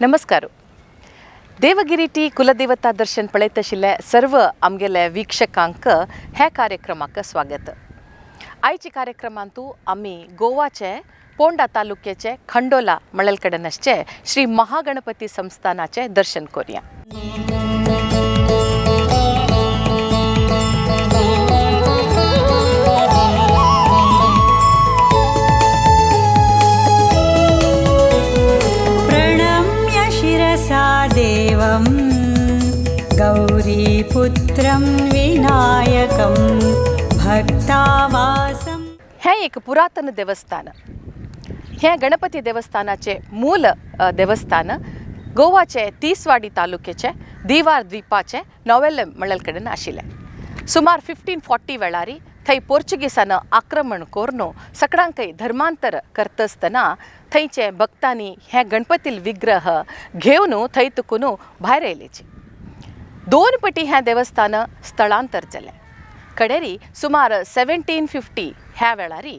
नमस्कार. देवगिरीटी कुलदेवता दर्शन पळयत आशिल्ले सर्व आमगेले वीक्षकांक ह्या कार्यक्रमाक स्वागत. आयच्या कार्यक्रमांतू आमी गोवाचे पोंडा तालुक्याचे खंडोला म्हणलेल कडेन आसचे श्री महागणपती संस्थानाचे दर्शन करूया. प्रणम्य शिरसा देवं गौरीपुत्रं विनायकं भक्तावासं. हें एक पुरातन देवस्थान. हें गणपती देवस्थानाचें मूल देवस्थान गोवाचे तिसवाडी तालुक्याचे दिवार द्वीपाचे नोवेल्लेम म्हणलेल कडेन आशिल्लें. सुमार 1540 वेळारी थंय पोर्चुगीसान आक्रमण करून सकडांकय धर्मांतर करता आसतना थंयचे भक्तांनी हे गणपती विग्रह घेवन थंय तुकून भायर आयलेची. दोन पटी हें देवस्थान स्थळांतर जालें. कडेरी सुमार 1750 ह्या वेळारी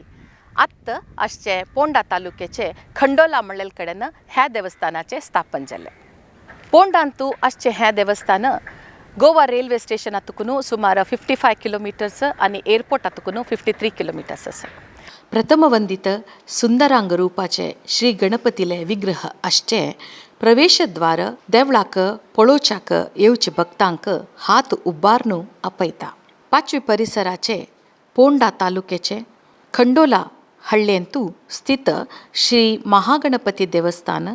आत्त आसचे पोंडा तालुक्याचे खंडोला म्हणलेल कडेन ह्या देवस्थानाचें स्थापन जालें. पोंडांतू आसचें हें देवस्थान गोवा रेल्वे स्टेशना तुकून सुमार 55 किलोमिटर्स आनी एअरपोर्टा तुकून 53 किलोमिटर्स आसा. प्रथमवंदित सुंदरांग रुपाचे श्री गणपतीले विग्रह आसचे प्रवेशद्वार देवळाक पळोवच्याक येवचे भक्तांक हात उबारून आपयता. पाचवी परिसराचे पोंडा तालुक्याचे खंडोला हळ्ळेंतू स्थित श्री महागणपती देवस्थान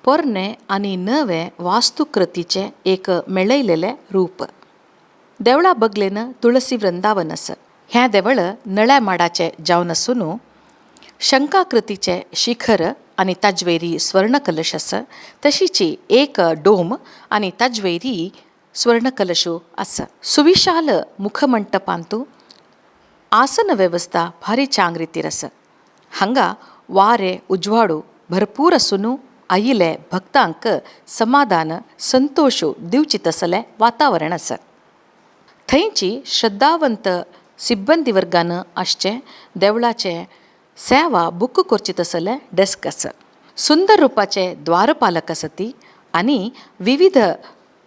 पोरणे आनी नवे वास्तुकृतीचें एक मेळयलेलें रूप. देवळा बगलेन तुळसी वृंदावन आसा. हें देवळ नळ्या माडाचें जावन आसून शंकाकृतीचें शिखर आनी ताजवेरी स्वर्णकलश आसा. तशीच एक डोम आनी ताजवेरी स्वर्णकलशू आसा. सुविशाल मुखमंटपांतू आसन वेवस्था भारी चांग रितीर आसा. हांगा वारें उजवाडू भरपूर आसून आयिल्ले भक्तांक समाधान संतोश दिवची तसलें वातावरण आसा. थंयची श्रद्धावंत सिब्बंदी वर्गान आसचें देवळाचें सेवा बूक करची तसलें डेस्क आसा. सुंदर रुपाचे द्वारपालक आसा ती आनी विविध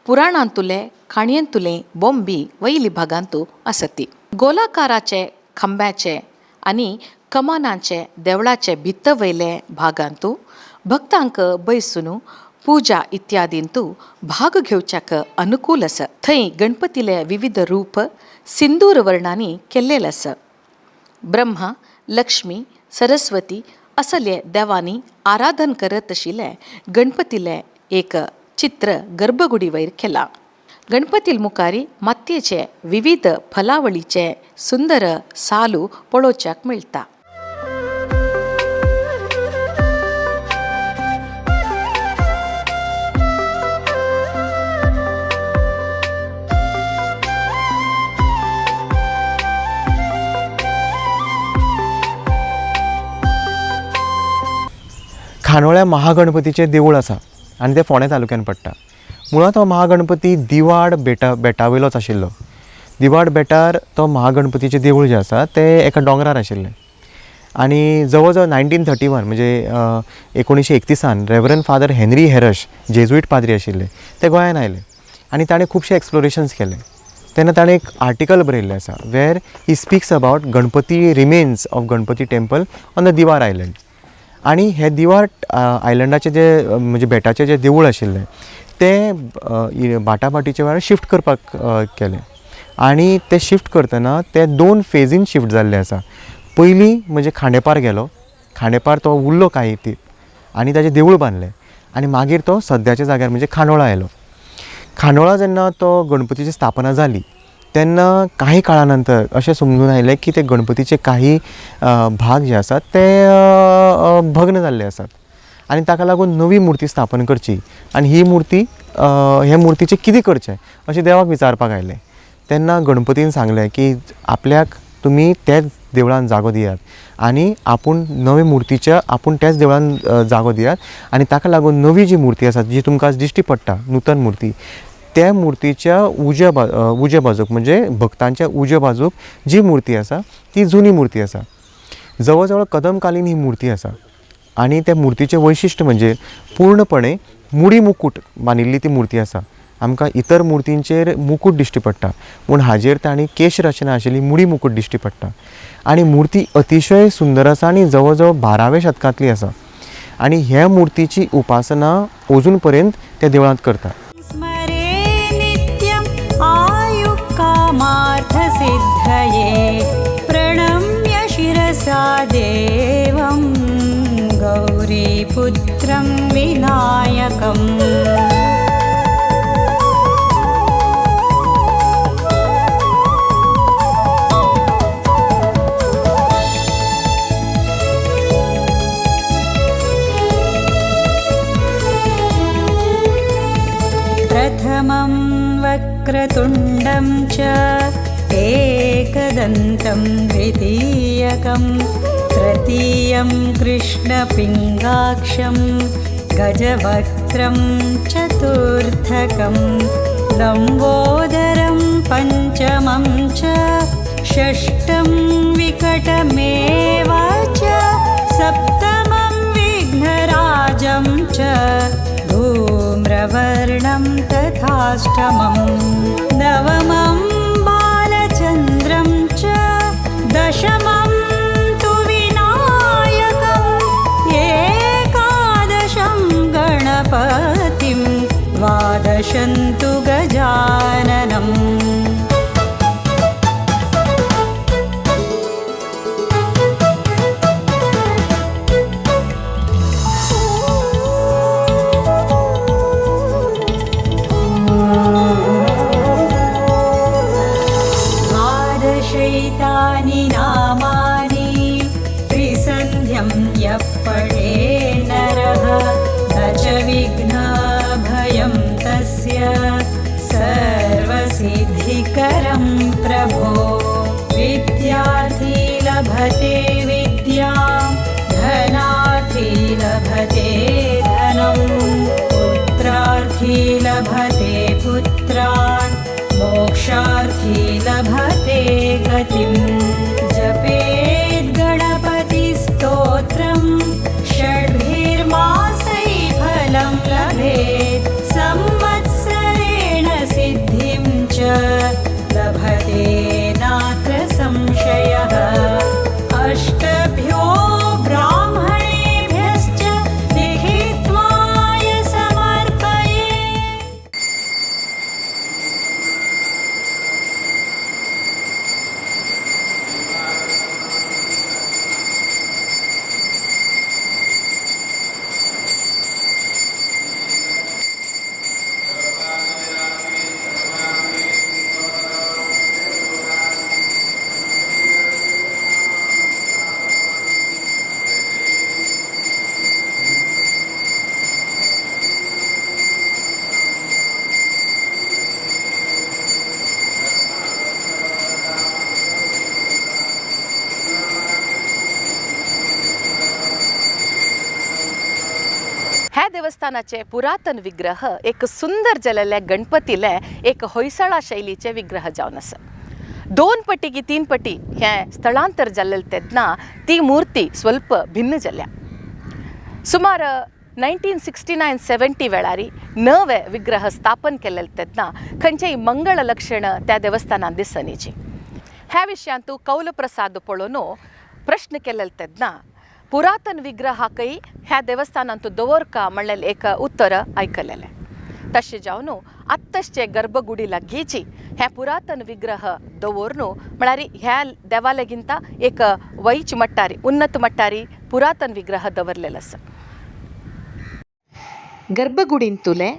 पुराणांतुले काणयेंतुले बोंबी वयली भागांतू आसती. गोलाकाराचे खांब्याचे आनी कमानाचे देवळाचे भित्त वयले भागांतू भक्तांक बैसून पुजा इत्यादींतू भाग घेवच्याक अनुकूल आसा. थंय गणपतीले विविध रूप सिंदूर वर्णांनी केल्लेले आसा. ब्रह्मा, लक्ष्मी, सरस्वती असले देवांनी आराधन करत आशिल्ले गणपतीले एक चित्र गर्भगुडी वयर केलां. गणपती मुखारी मातयेचे विविध फलावळीचे सुंदर सालू पळोवच्याक मेळटा. खांडोळ्या महागणपतीचें देवूळ आसा आनी तें फोंडें तालुक्यान पडटा. मुळांत हो महागणपती दिवाड बेटा वयलोच आशिल्लो. दिवाड बेटार तो महागणपतीचें देवूळ जें आसा तें एका दोंगरार आशिल्लें आनी जवळ जवळ 1931 म्हणजे 1931 रेवरंड फादर हेनरी हेरश जेजुईट पाद्री आशिल्ले ते गोंयान आयले आनी ताणें खुबशे एक्सप्लोरेशन्स केले. तेन्ना ताणें एक आर्टिकल बरयल्लें आसा where he speaks about Ganpati remains of Ganpati temple on the Divar island. आनी हे दिवार आयलंडाचें जे म्हणजे बेटाचें जें देवूळ आशिल्लें तें बाटाबाटीच्या वेळार शिफ्ट करपाक केलें आनी तें शिफ्ट करतना तें दोन फेजीन शिफ्ट जाल्लें आसा. पयलीं म्हणजे खांडेपार गेलो, खांडेपार तो उरलो कांय तेंप आनी ताचें देवूळ बांदलें आनी मागीर तो सद्याच्या जाग्यार म्हणजे खांडोळा आयलो. खांडोळा जेन्ना तो गणपतीची स्थापना जाली तेन्ना काही काळा नंतर अशें समजून आयलें की ते गणपतीचे काही भाग जे आसात ते भग्न जाल्ले आसात आनी ताका लागून नवी मुर्ती स्थापन करची आनी ही मुर्ती हे मुर्तीचें कितें करचें अशें देवाक विचारपाक आयलें. तेन्ना गणपतीन सांगलें की आपल्याक तुमी त्याच देवळान जागो दियात आनी आपूण नवे मुर्तीच्या आपूण त्याच देवळान जागो दियात आनी ताका लागून नवी जी मुर्ती आसा जी तुमकां दिश्टी पडटा नूतन मुर्ती त्या मुर्तीच्या उज्या बाजूक म्हणजे भक्तांच्या उज्या बाजूक जी मुर्ती आसा ती जुनी मुर्ती आसा. जवळ जवळ कदमकालीन ही मुर्ती आसा. आनी त्या मुर्तीचें वैशिश्ट म्हणजे पूर्णपणे मुडी मुकूट बांदिल्ली ती मुर्ती आसा. आमकां इतर मुर्तींचेर मुकूट दिश्टी पडटा, पूण हाजेर तांणी केश रचना आशिल्ली मुडी मुकूट दिश्टी पडटा आनी मुर्ती अतिशय सुंदर आसा आनी जवळ जवळ 12व्या शतकांतली आसा आनी ह्या मुर्तीची उपासना अजून पर्यंत त्या देवळांत करता. स्मरे नित्यम् आयुःकामार्थसिद्धये प्रणम्य शिरसा देवं गौरीपुत्रं विनायकम्. प्रथमं वक्रतुण्डं च एकदन्तं द्वितीयकं तृतीयं कृष्णपिङ्गाक्षं गजवक्त्रं चतुर्थकं लम्बोदरं पञ्चमं च षष्ठं विकटमेव च सप्तमं विघ्नराजं च धूम्रवर्णं तथाष्टमं नवमं बालचन्द्रं च दशमं तु विनायकम् एकादशं गणपतिं द्वादशं तु गजाननम्. द्वादशैतानि नामानि त्रिसन्ध्यं यः पठेन् नरः न च विघ्नभयं तस्य सर्वसिद्धिकरं प्रभो. विद्यार्थी लभते विद्यां धनार्थी लभते धनं पुत्रार्थी लभते पुत्रान् मोक्षार्थी लभते गतिम्. जपेद् गणपतिस्तोत्रं षड्भिर्मासैः फलं लभेत् संवत्सरेण सिद्धिं च लभते नात्र संशयः. अष्टभ्यो ब्राह्मणेभ्यश्च लिखित्वाय समर्पयेत्. ह्या देवस्थानाचे पुरातन विग्रह एक सुंदर जाल्ले गणपतीले एक होयसळा शैलीचे विग्रह जावन आसा. 2 पटी की 3 पटी हे स्थळांतर जाल्ले तेन्ना ती मूर्ती स्वल्प भिन्न जाल्या. सुमार 1969-70 वेळारी नवे विग्रह स्थापन केल्ले तेन्ना खंयचेय मंगळ लक्षण त्या देवस्थानान दिसनीची. ह्या विशयांतू कौलप्रसाद पळोवन प्रश्न केल्ले तेन्ना पुरातन विग्रहाकय ह्या देवस्थानांतू दवरका म्हणलें एक उत्तर आयकलेलें. तशें जावन आत्तशे गर्भगुडी लागींची हे पुरातन विग्रह दवरून म्हळ्यार ह्या देवा लागींता एक वैच मट्टारी उन्नत मट्टारी पुरातन विग्रह दवरलेलो आसा. गर्भगुडींतुले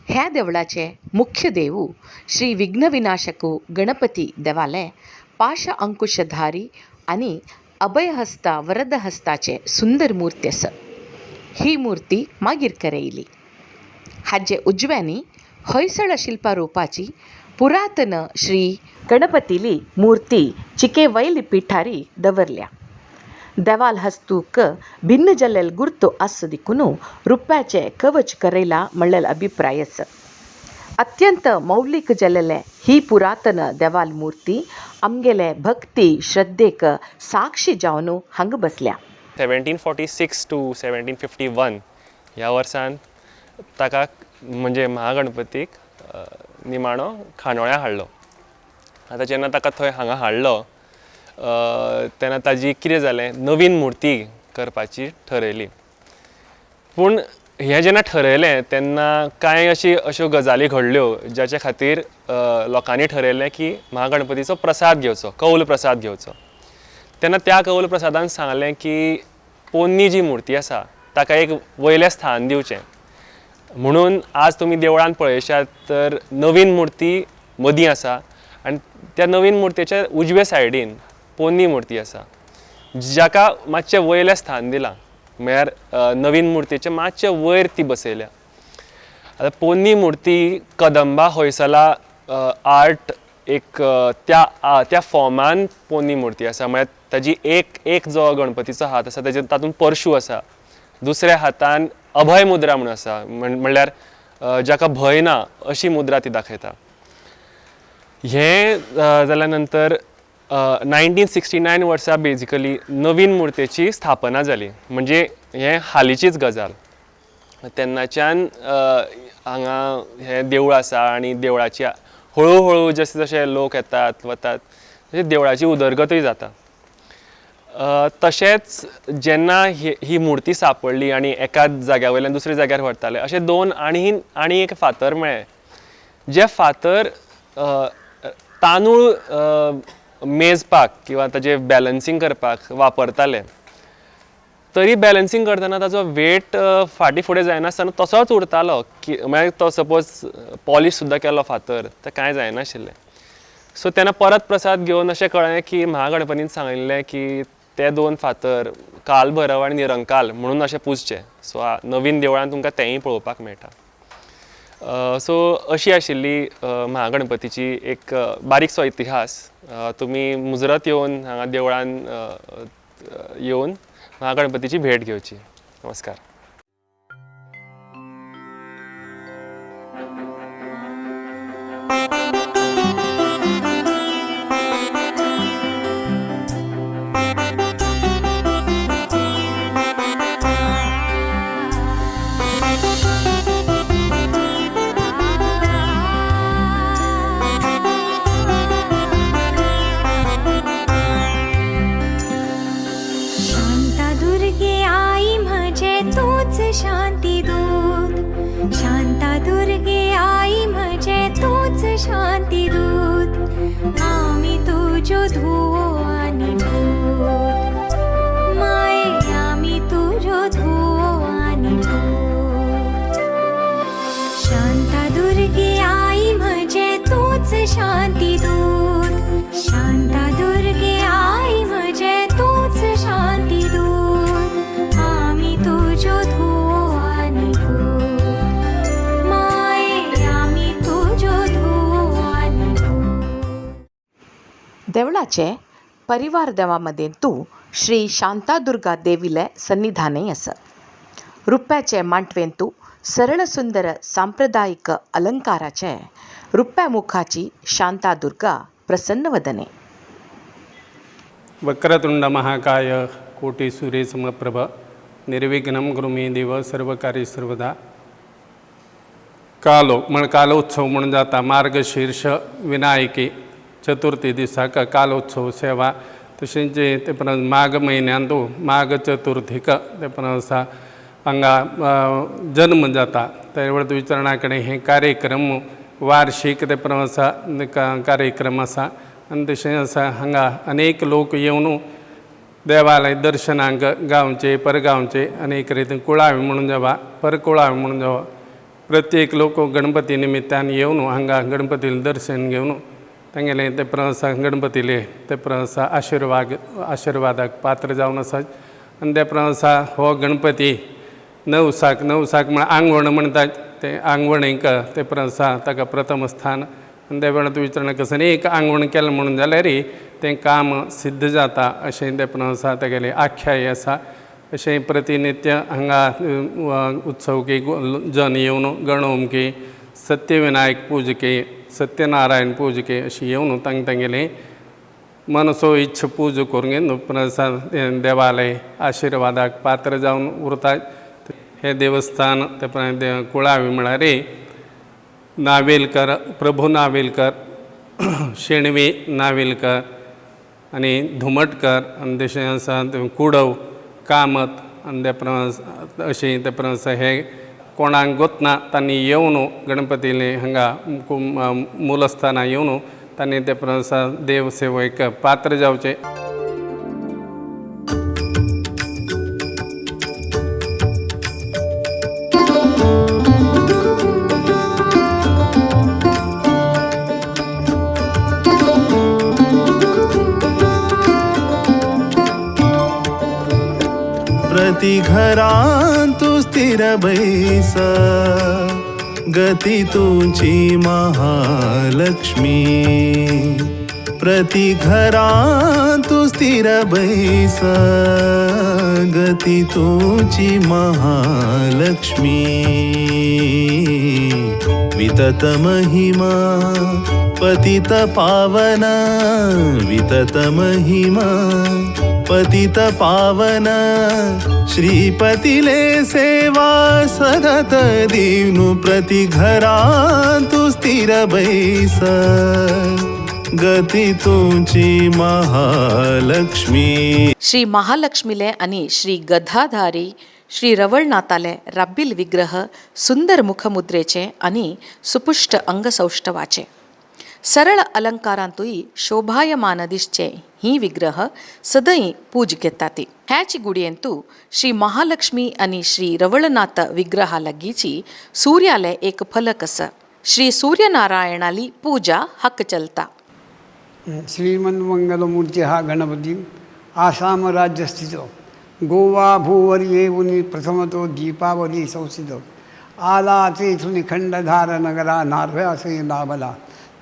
ह्या देवळाचे मुख्य देव श्री विघ्नविनाशक गणपती देवाले पाश अंकुशधारी आनी अभयहस्ता वरदहस्ताचे सुंदर मूर्ती आसा. ही मूर्ती मागीर करयली. हाजे उजव्यांनी होयसळ शिल्पारूपाची पुरातन श्री गणपतीली मूर्ती चिके वैली पिठारी दवरल्या. देवाल हस्तूक भिन्न जाल्लेल गुर्तो आस देखून रुप्याचे कवच करयला म्हणलेल अभिप्राय आसा. अत्यंत मौलिक जाल्लेले ही पुरातन देवाल मूर्ती आमगेले भक्ती श्रद्धेक साक्षी जावन हांगा बसल्या. 1746 to 1751 ह्या वर्सान ताका म्हणजे महागणपतीक निमाणो खांडोळ्या हाडलो. आतां जेन्ना ताका थंय हांगा हाडलो तेन्ना ताजी कितें जालें, नवीन मुर्ती करपाची ठरयली. पूण हें जेन्ना ठरयलें तेन्ना कांय अश्यो गजाली घडल्यो जाच्या खातीर लोकांनी ठरयलें की महागणपतीचो प्रसाद घेवचो, कौल प्रसाद घेवचो. तेन्ना त्या कौल प्रसादान सांगलें की पोन्नी जी मुर्ती आसा ताका एक वयलें स्थान दिवचें. म्हणून आज तुमी देवळान पळयशात तर नवीन मुर्ती मदीं आसा आनी त्या नवीन मुर्तेच्या उजव्या सायडीन पोन्नी मुर्ती आसा जाका मातशें वयलें स्थान दिलां, म्हळ्यार नवीन मुर्तेचें मातशें वयर ती बसयल्या. आतां पोन्नी मुर्ती कदंबा होयसला आर्ट एक त्या त्या फॉर्मान पोन्नी मुर्ती आसा. म्हळ्यार ताजी एक एक जो गणपतीचो हात आसा ताजे तातूंत परशू आसा, दुसऱ्या हातान अभय मुद्रा म्हणून आसा, म्हणल्यार जाका भंय ना अशी मुद्रा ती दाखयता. हें जाल्या नंतर 1969 वर्सा बेजिकली नवीन मुर्तेची स्थापना जाली, म्हणजे हें हालींचीच गजाल. तेन्नाच्यान हांगा हें देवूळ आसा आनी देवळाची हळू हळू जशे जशे लोक येतात वतात तशें देवळाची उदरगतूय जाता. तशेंच जेन्ना ही मुर्ती सांपडली आनी एका जाग्या वयल्यान दुसऱ्या जाग्यार व्हरताले, अशे दोन आनी एक फातर मेळ्ळे, जे फातर तांदूळ मेजपाक किंवा ताजें बॅलन्सींग करपाक वापरताले. तरी बॅलन्सींग करतना ताजो वेट फाटीं फुडें जायनासतना तसोच उरतालो, की म्हळ्यार तो सपोज पॉलिश सुद्दां केलो फातर तर कांय जायनाशिल्लें. सो तेन्ना परत प्रसाद घेवन अशें कळ्ळें की महागणपतीन सांगिल्लें की ते दोन फातर कालभैरव आनी निरंकाल म्हणून अशें पुजचे. सो नवीन देवळान तुमकां तेंय पळोवपाक मेळटा. सो अशी आशिल्ली महागणपतीची एक बारीकसो इतिहास. तुमी मुजरत येवन हांगा देवळान येवन महागणपतीची भेट घेवची. नमस्कार. शांतादुर्गे आई म्हजे तूच शांती दूत, शांतादुर्गे आई म्हजे तूच शांती दूत, आमी तुज्यो धुवो आनी पूत, माये आमी तुज्यो धुवो आनी पूत. शांतादुर्गे आई म्हजे तूच शांती दूत, शांतादुर्गे आई म्हजे तूच शांती दूत, आमी तुज्यो धुवो आनी पूत, माये आमी तुज्यो धुवो आनी पूत. देवळाचे परिवार देवा मदें तूं श्री शांतादुर्गा देवीले सन्निधानय आसा. रुप्याचे मांटवेंतू सरळ सुंदर सांप्रदायिक अलंकाराचे रुप्या मुखाची शांतादुर्गा प्रसन्न वदने. वक्रतुंड महाकाय कोटी सूर्य समप्रभ निर्विघ्नं कुरु मे देव सर्वकार्य सर्वदा. कालो म्हण कालोत्सव म्हणून जाता. मार्गशीर्ष विनायकी चतुर्थी दिसाक कालोत्सव सेवा. तशेंच ते उपरांत माघ म्हयन्यांत माघ चतुर्थीक ते उपरांत आसा हांगा जन्म जाता. त्या वेळार विचरणा कडेन हे कार्यक्रम वार्षीक ते उपरांत आसा कार्यक्रम आसा. आनी तशेंच आसा हांगा अनेक लोक येवन देवालय दर्शनाक गांवचे परगांवचे अनेक रितीन कुळावी म्हणून जावा परकुळावी म्हणून जावा प्रत्येक लोक गणपती निमित्तान येवन हांगा गणपतीले दर्शन घेवन तांगेले ते प्रसा गणपतीले ते प्रसा आशिर्वादाक पात्र जावन आसा. आनी ते प्रसा हो गणपती नवसाक नवसाक म्हळ्यार आंगवण म्हणटात ते आंगवणीक ते प्रसा ताका प्रथम स्थान. आनी त्या वेळार विचारणा कसं एक आंगवण केलें म्हणून जाल्यार तें काम सिद्ध जाता अशें ते प्रसा तेगेलें आख्याय आसा. अशें प्रतिनित्य हांगा उत्सव की जन येवन गणोमकी सत्यविनायक पुजके सत्यनारायण पुजके अशें येवन तांग तांगेलें मनसो इच्छ पूज करून घेवन उपरांत देवाले आशिर्वादाक पात्र जावन उरता. हें देवस्थान ते उपरांत कुळावी म्हळ्यार नावेलकर, प्रभू नावेलकर, शेणवी नावेलकर आनी धुमटकर आनी तशें आसा कुडव, कामत आनी ते उपरांत अशें ते उपरांत हे कोणाक गोतना तांणी येवन गणपतीले हांगा मूलस्थाना येवन तांणी ते उपरांत देव सेवेक पात्र जावचें. प्रति घरांतु स्थिर बैस गती तुझी महालक्ष्मी. प्रति घरांतु स्थिर बैस गती तुझी महालक्ष्मी. वितत महिमा पतित पावन, वितत महिमा पतित पावन, श्रीपतिले सेवा सतत दीनु. प्रति घरांतु स्थिर बैस गती तुझी महालक्ष्मी. श्री महालक्ष्मीले आनी श्री गदाधारी श्री रवळनाथाले राब्बील विग्रह सुंदर मुखमुद्रेचे आनी सुपुष्ट अंगसौष्ठवाचे सरळ अलंकारांतूय शोभायमान दिसचे ही विग्रह सदैव पूज घेतात. ह्याच गुडयेंतू श्री महालक्ष्मी आनी श्री रवळनाथ विग्रहा लागींची सूर्याले एक फलक आसा. श्री सूर्यनारायणाली पूजा हक चलता. श्रीमन्मंगलमूर्ती हा गणपती आसाम राज्यस्थित गोवा भूवर येऊनी प्रथमतो दीपावली संस्थित आला तेथून खंडधार नगरा नारव्यासही लाभला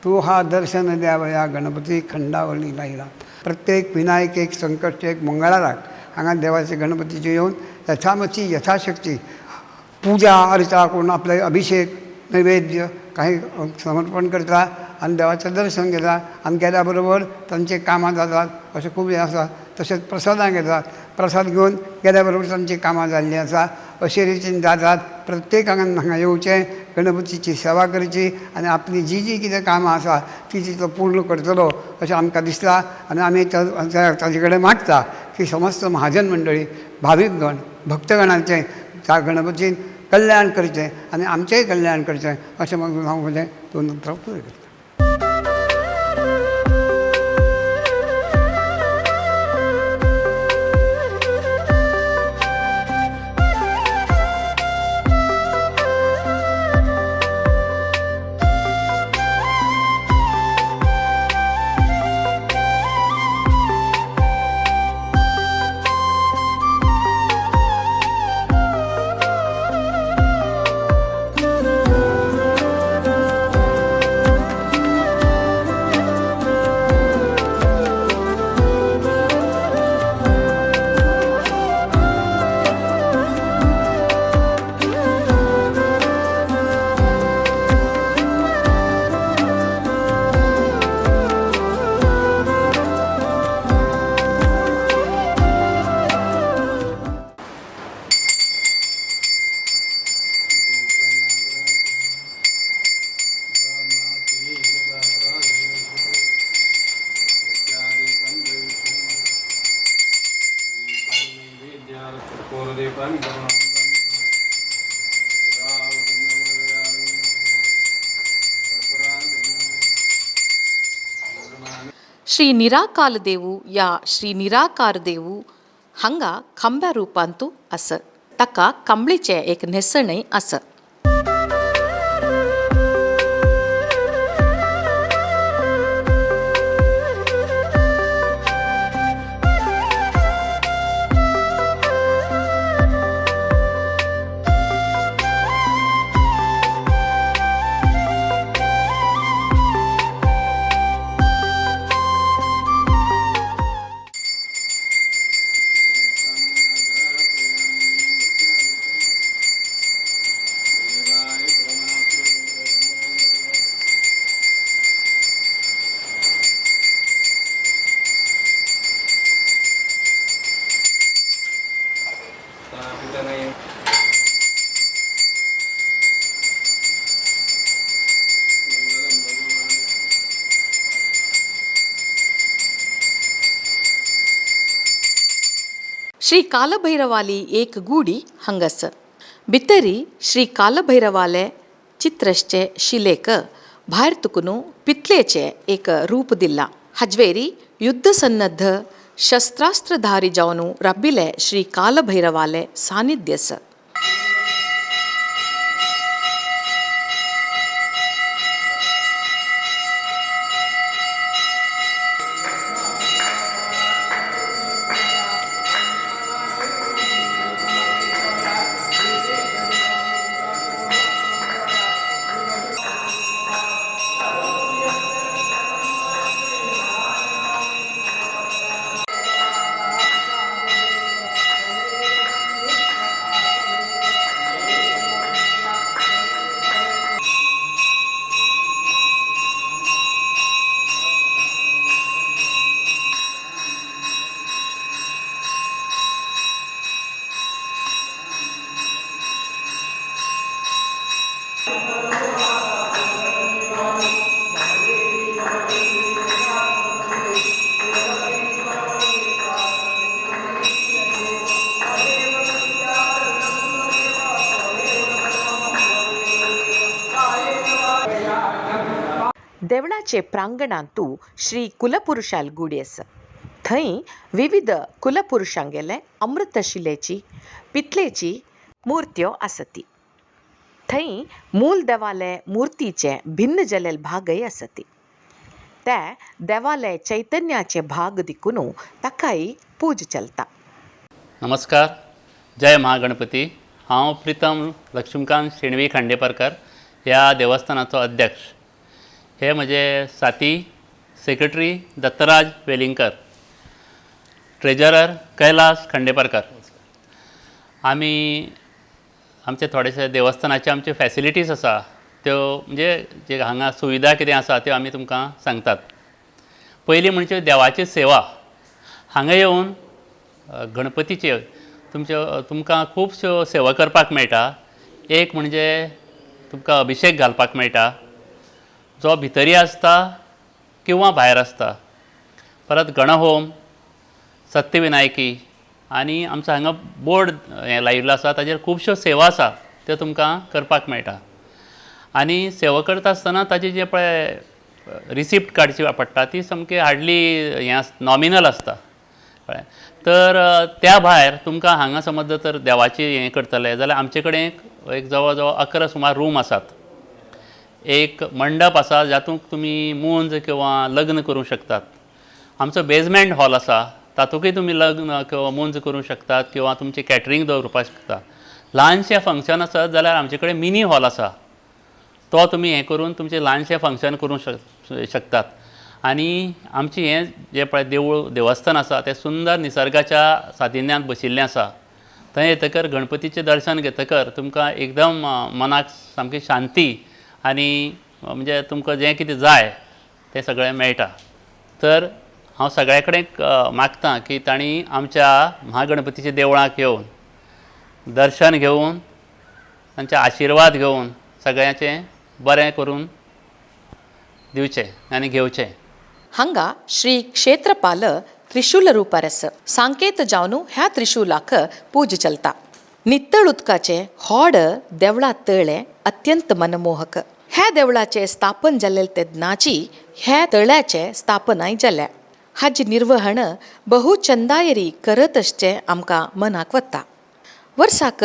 तो हा दर्शन द्यावया गणपती खंडावली राहिला. प्रत्येक विनायक एक संकश्ट एक मंगळाराक हांगा देवाचे गणपतीचे येवन यथामती यथाशक्ती पूजा अर्चा करून आपले अभिषेक नैवेद्य काही समर्पण करता आनी देवाचें दर्शन घेता आनी गेल्या बरोबर तांचे कामां जातात अशें खूब हें आसा. तशेंच प्रसादां घेतात, प्रसाद घेवन गेल्या बरोबर तांची कामां जाल्लीं आसा. अशे रितीन जातात. प्रत्येकान हांगा येवचें, गणपतीची सेवा करची आनी आपली जी जी कितें कामां आसा ती ती तो पूर्ण करतलो अशें आमकां दिसता. आनी आमी ताजे कडेन मागता की समस्त महाजन मंडळी, भावीकगण, भक्तगणांचें त्या गणपतीन कल्याण करचें आनी आमचेंय कल्याण करचें अशें मागून हांव म्हजें दोन उतरां पुरें करतां. श्री निराकार देवू या श्री निराकार देवू हांगा खांब्या रुपांतू आसा. ताका कांबळीचें एक न्हेसणय आसा. श्री कालभैरवाली एक गुडी हांगासर भितरी श्री कालभैरवाले चित्रश्चे शिलेक भायर तुकून पितलेचें एक रूप दिलां. हाजवेरी युद्ध सन्नद्ध शस्त्रास्त्रधारी जावन राबिले श्री कालभैरवाले सानिध्य आसा. देवळाचे प्रांगणांतू श्री कुलपुरुषाल गुडी आसा. थंय विविध कुलपुरुषांगेले अमृतशिलेची पितलेची मुर्त्यो आसती. थंय मूल देवाले मुर्तीचे भिन्न जाल्ले भागय आसती. ते देवाले चैतन्याचे भाग दिकून ताकाय पूज चलता. नमस्कार, जय महागणपती. हांव प्रितम लक्ष्मीकांत शेणवी खांडेपारकर ह्या देवस्थानाचो अध्यक्ष. हे म्हजे साथी सेक्रेटरी दत्तराज वेलिंगकर, ट्रेजरर कैलास खांडेपारकर. आमी आमचे थोडेशे देवस्थानाचे आमचे फॅसिलिटीज आसा त्यो म्हणजे जे हांगा सुविधा कितें आसा त्यो आमी तुमकां सांगतात. पयलीं म्हणजे देवाची सेवा. हांगा येवन गणपतीचे तुमच्यो तुमकां खुबश्यो सेवा करपाक मेळटा. एक म्हणजे तुमकां अभिशेक घालपाक मेळटा, जो भितरी आसता किंवा भायर आसता. परत गणहोम, सत्यविनायकी आनी आमचो हांगा बोर्ड हें लायिल्लो आसा ताजेर खुबश्यो सेवा आसा त्यो तुमकां करपाक मेळटा. आनी सेवा करता आसतना ताजी जे पळय रिसिप्ट काडची पडटा ती सामकी हार्डली हें नॉमिनल आसता, कळ्ळें. तर त्या भायर तुमकां हांगा समज जर देवाची हें करतले जाल्यार आमचे कडेन एक जवळ जवळ 11 सुमार रूम आसात. एक मंडप आसा जातूंत तुमी मुंज किंवा लग्न करूंक शकतात. आमचो बेजमेंट हॉल आसा तातूंतय तुमी लग्न किंवा मुंज करूंक शकतात किंवा तुमचें कॅटरींग दवरपाक शकता. ल्हानशें फंक्शन आसत जाल्यार आमचे कडेन मिनी हॉल आसा, तो तुमी हें करून तुमचें ल्हानशें फंक्शन करूंक शकतात. आनी आमचें हें जें पळय देवूळ देवस्थान आसा तें सुंदर निसर्गाच्या सानिध्यांत बशिल्लें आसा. थंय येतकर गणपतीचें दर्शन घेतकर तुमकां एकदम मनाक सामकी शांती आनी म्हणजे तुमकां जें कितें जाय तें सगळें मेळटा. तर हांव सगळ्या कडेन मागता की तांणी आमच्या महागणपतीच्या देवळाक येवन दर्शन घेवन तांचे आशिर्वाद घेवन सगळ्यांचें बरें करून दिवचें आनी घेवचें. हांगा श्री क्षेत्रपाल त्रिशूल रुपार आसा. सांकेत जावन ह्या त्रिशूलाक पूज चलता. नित्तळ उदकाचें होड देवळा तळें अत्यंत मनमोहक. ह्या देवळाचें स्थापन जाल्लें तेन्नाची ह्या तळ्याचें स्थापनाय जाल्या. हाजी निर्वहण बहु चंदायरी करत आसचें आमकां मनाक वता. वर्साक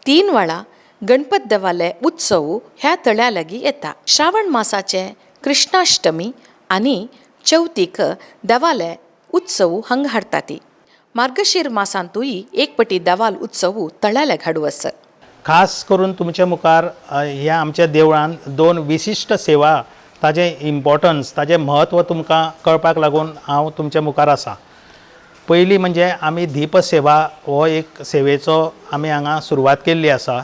3 वेळा गणपत देवाले उत्सव ह्या तळ्या लागीं येता. श्रावण मासाचे कृष्णाष्टमी आनी चवथीक देवाले उत्सव हांगा हाडटात. मार्गशीर मासांतूय एक पटी देवाल उत्सव तळ्याले घाडू आसा. खास करून तुमच्या मुखार ह्या आमच्या देवळान 2 विशिश्ट सेवा ताजें इम्पॉर्टन्स ताजें म्हत्व तुमकां कळपाक लागून हांव तुमच्या मुखार आसा. पयली म्हणजे आमी दीपसेवा हो एक सेवेचो आमी हांगा सुरवात केल्ली आसा,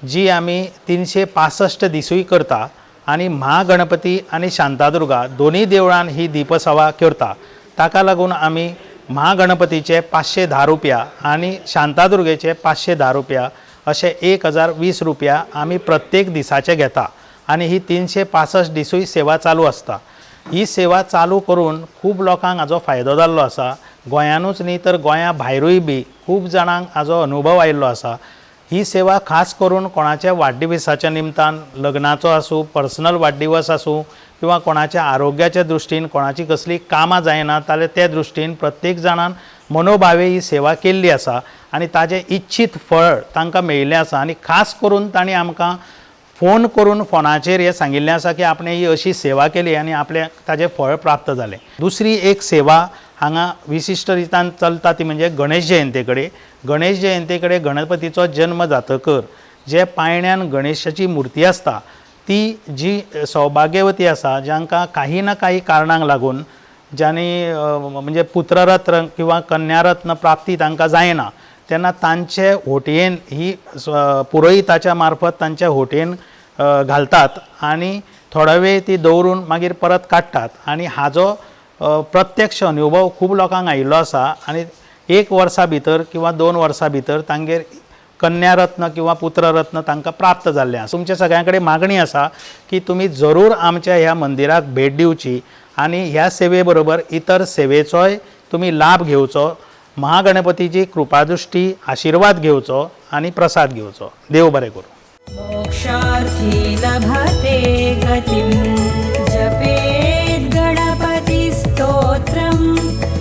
जी आमी 365 दिसूय करता आनी महागणपती आनी शांतादुर्गा दोनूय देवळान ही दीपसेवा करता. ताका लागून आमी महागणपतीचे 510 रुपया आनी शांतादुर्गेचे 510 रुपया अशे 1020 रुपया आमी प्रत्येक दिसाचे घेता आनी ही 365 दिसूय सेवा चालू आसता. ही सेवा चालू करून खूब लोकांक हाजो फायदो जाल्लो आसा. गोंयानूच न्ही तर गोंया भायरूय बी खूब जाणांक हाजो अनुभव आयिल्लो आसा. ही सेवा खास करून कोणाच्या वाडदिवसाच्या निमतान, लग्नाचो आसूं, पर्सनल वाडदिवस आसूं किंवा कोणाच्या आरोग्याच्या दृश्टीन कोणाची कसली कामां जायना जाल्यार ते दृश्टीन प्रत्येक जाणान मनोभावे ही सेवा केल्ली आसा आनी ताजें इच्छीत फळ तांकां मेळिल्लें आसा. आनी खास करून तांणी आमकां फोन करून फोनाचेर हें सांगिल्लें आसा की आपणें ही अशी सेवा केली आनी आपल्याक ताजें फळ प्राप्त जालें. दुसरी एक सेवा हांगा विशिश्ट रितान चलता ती म्हणजे गणेश जयंते कडेन. गणेश जयंते कडेन गणपतीचो जन्म जातकर जे पायण्यान गणेशाची मुर्ती आसता ती जी सौभाग्यवती आसा जांकां काही ना काही कारणांक लागून ज्यांनी म्हणजे पुत्ररत्न किंवा कन्यारत्न प्राप्ती तांकां जायना तेन्ना तांचे होटयेन ही पुरोहिताच्या मार्फत तांच्या होटयेन घालतात आनी थोडो वेळ ती दवरून मागीर परत काडटात आनी हाजो प्रत्यक्ष अनुभव खूब लोकांक आयिल्लो आसा आनी एक वर्सा भितर किंवा 2 वर्सां भितर तांगेर कन्यारत्न किंवा पुत्ररत्न तांकां प्राप्त जाल्लें आसा. तुमच्या सगळ्यां कडेन मागणी आसा की तुमी जरूर आमच्या ह्या मंदिराक भेट दिवची आनी ह्या सेवे बरोबर इतर सेवेचोय तुमी लाभ घेवचो. महागणपतीची कृपादृष्टी आशिर्वाद घेवचो आनी प्रसाद घेवचो. देव बरें करूं. मोक्षार्थी लभते गतिं जपेत् गणपतिस्तोत्रं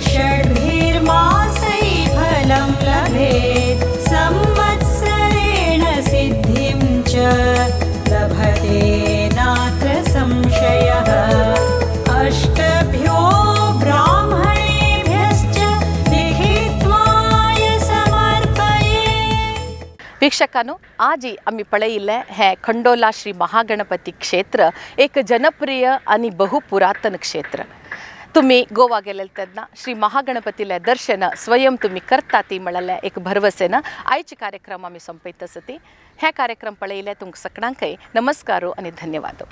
षड्भिर्मासैः फलं लभेत् संवत्सरेण सिद्धिं च लभते नात्र संशयः. अष्टभ्यो ब्राह्मणेभ्यश्च लिखित्वाय समर्पयेत्. वीक्षकांनो, आजी आमी पळयिल्लें हें खंडोला श्री महागणपती क्षेत्र एक जनप्रिय आनी बहुपुरातन क्षेत्र. तुमी गोवा गेले तेन्ना श्री महागणपतीले दर्शन स्वयं तुमी करता ती म्हळ्यार एक भरवसेन आयचे कार्यक्रम आमी सोंपयत आसती. हे कार्यक्रम पळयिल्ले तुमकां सगळ्यांकय नमस्कारो आनी धन्यवाद.